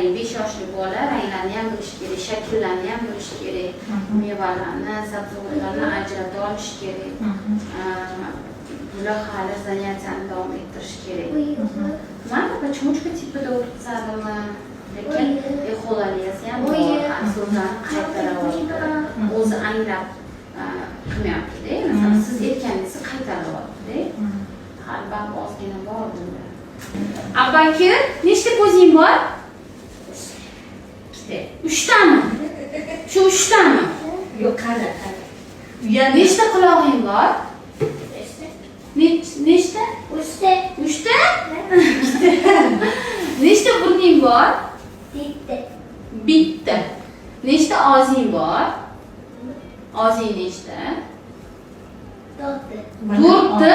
Qarang, 5 yoshli bola ranglarni ham bilishi kerak, shakllarni ham bilishi kerak, mevalarni, sabzavotlarni ajrata olishi kerak. Bular hali занятия ni davom ettirish kerak. Mayli, почемучка tipida o'tkazadimi, lekin эхолалия si ham bor, hali so'zlarni qaytaryapti, o'zi anglab qilmayaptida. Masalan, siz aytganingizni qaytaryaptida, hali baribir ozgina bor bunda. Abakir, nechta ko'zing bor? Ikkita. Uchtami? Shu uchtami? Yo'q, qara, qara. Uyani. Nechta qulog'ing bor? Nechta? Uchta. Uchta. Nechta burning bor? Bitta. Bitta. Nechta og'zing bor? Og'zing nechta? To'rtta. To'rtta.